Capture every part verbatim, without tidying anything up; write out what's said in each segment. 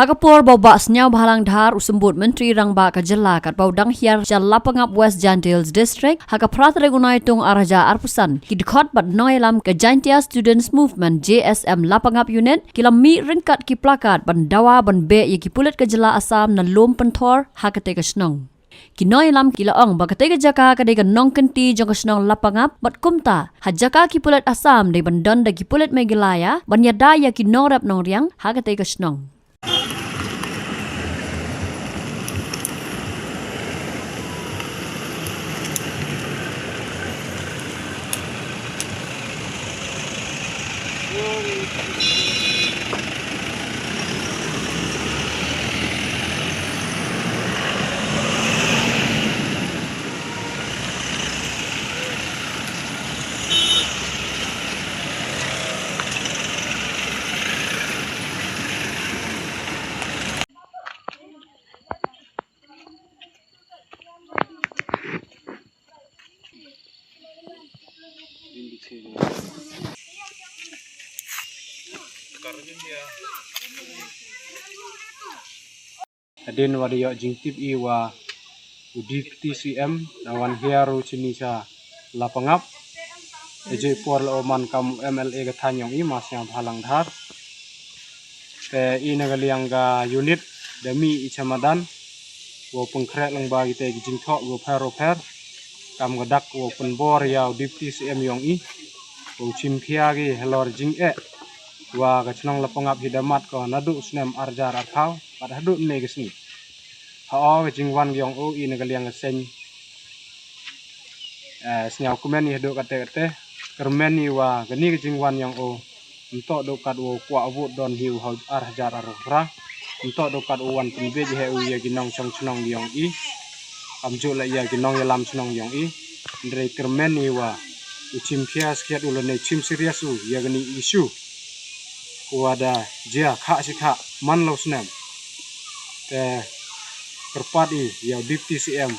Ha ka por ba u Bah Sniawbhalang Dhar, u Symbud Myntri Rangbah ka jylla, katba u dang hiar sha Lapangap, West Jaintia Hills District ha ka phra tarik u Naitung ar hajar arphew san, ki dkhot bad nongïalam ka Jaintia Students Movement, J S M, Lapangap Unit ki la mih ryngkat ki placard ban dawa ban beh ïa ki pulit ka jylla Assam na Lum Pynthor ha katei ka shnong. Ki nongïalam ki la ong ba katei ka jaka ka dei ka nongkynti jong ka shnong Lapangap, bad kumta ha jaka ki pulit Assam dei ban don da ki pulit Meghalaya ban ïada ïa ki nongrep nongriang ha katei ka shnong. Hadien wa da ïoh jingtip i wa u Deputy C M da wan hiar u chini sha Lapangap. Ejei por la u man kam u M L A ka thaiñ yong i, Ma Sniawbhalang Dhar. Te i na ka liang ka unit da mih i cha madan, wow pynkhreh lang ba ki te ki jingthoh wow pher wow pher. Kam ka dak wow pynbor ïa u Deputy C M yong i, wow chim khia ki halor jingeh wa ka chnong Lapangap hi da mat ko naduh snem ar hajar arphew bad haduh ne ka sngi. Ha o ka jingwan yong u i na ka liang ka seng, eh, sniaw kmen i haduh kate kate, kyrmen i wa kani ka jingwan yong u, nto duh kat u kwah vote don hi u ha ar hajar arphew phra, nto duh kat u wan pynbeit hi u ïa ki nongchong chnong yong i, kam juh la ïa ki nongïalam chnong yong i, ndrei kyrmen i wa u chim khia skhiat u lane chim serious u ïa kani issue. Wa da jia kha shi kha man lo snem. Te kyrpad i ïa u Deputy C M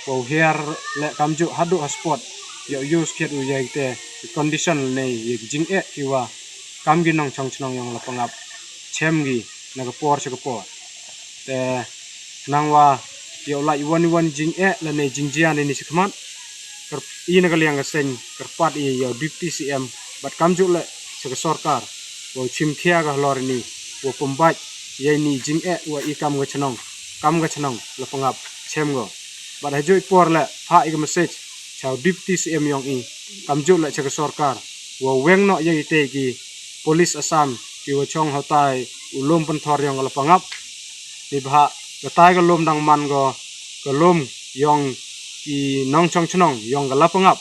wow hiar le kam juh haduh ha spot, ïa u use kit u ïa te condition ne ïa ki jingeh ki wa kam ki nongchong chnong yong Lapangap chem ki na ka por cha ka por. Te nang wa ïa u lait wan wan jingeh lane jingjia ne ni chakhmat, kyrp-, i na ka liang ka seng kyrpad i ïa u Deputy C M bad kam juh le cha ka sorkar wow chim khia ka halor ni, wow pynbeit ïa ni jingeh wa i kam ka chnong, kam ka chnong Lapangap chem ko. Bad ha juh i por le pha i ka message cha u Deputy C M yong i, kam juh le cha ka sorkar, wow weng noh ïa i te ki police Assam ki wa chong ha tai u Lum Pynthor yong Lapangap. Ni bha ka tai ka lum dang man ko ka lum yong ki nongchong chnong yong ka Lapangap.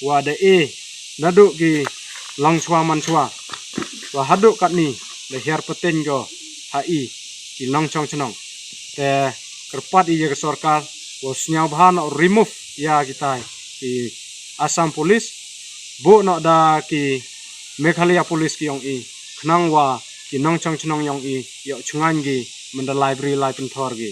Wa da e naduh ki long chwa man chwa wa haduh katni da hiar pateng ko ha i ki nongchong chnong. Te kyrpad i ïa ka sorkar wow sniawbha noh remove ïa ki tai ki Assam Police, buh noh da ki Meghalaya Police ki yong i, khnang wa ki nongchong chnong yong i ïoh chngaiñ ki mynda lai bri lai pynthor ki.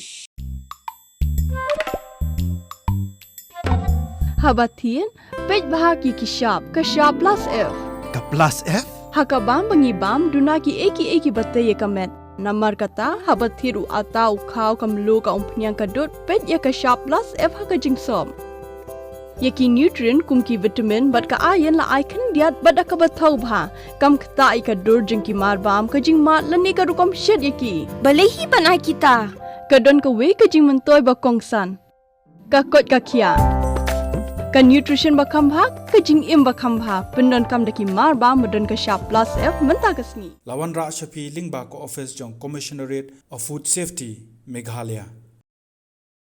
Haba thied, peit bha ki ki shap, ka shap plus F. Ka plus F? Ha ka bam ba ngi bam, duna ki ei ki ei ki ba tei ïa ka met. Namar kata, haba thied u ata u khaw ka mluh ka umphniang ka dud, peit ïa ka shap plus F ha ka jingsop. Ïa ki nutrient kum ki vitamin bad ka iron la ai khyndiat bad da kaba thaw bha. Kam ktah ïa ka dur jong ki mar bam, ka jingmad lane ka rukom shet ïa ki. Balei hi ban ai kita? Ka don kawei ka jingmyntoi ba kongsan. Ka koit ka khiah. Ka nutrition ba kham bha, ka jingim ba kham bha. Pyndonkam da ki mar bam ba don ka shap plus F mynta ka sngi. La wanrah sha phi lyngba ka office jong Commissionerate of Food Safety, Meghalaya.